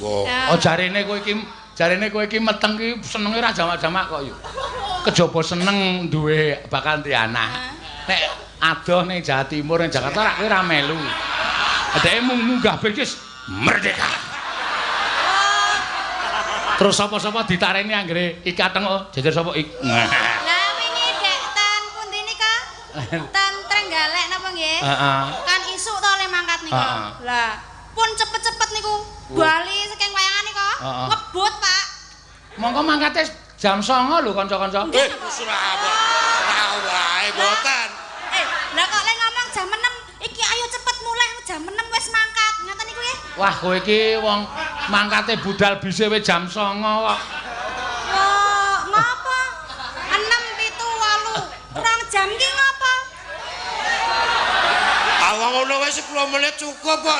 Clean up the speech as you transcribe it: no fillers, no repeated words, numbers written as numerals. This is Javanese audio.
Monggo. Oh jarene kowe iki meteng ki senenge ra jamak-jamak kok yo. Kejaba seneng duwe bakal duwe anak. Nek adoh ning Jawa Timur ning Jakarta rak kowe ra melu. Dheke mung munggah bis merdeka. Terus sapa-sapa ditareni anggere ikateng jejer sapa ik. Lah wingi dek ten pundi nika? Ten Trenggalek napa nggih? Heeh. Kan isuk to le mangkat nika. Lah pun cepet-cepet niku bali saking wayangan nika. Ngebut, Pak. Monggo mangkate jam 09.00 lho kanca-kanca. Ora wae mboten. Lah kok le ngomong jam 6 iki ayo cepet mulih jam 6 wis mangkat. Ngoten niku nggih. Wah, kowe iki wong mangkate budal bise wis jam 09.00 kok. Yo, ngapa? 6 7 8 2 jam ki ngapa? Ah wong ngono wis 10 menit cukup kok.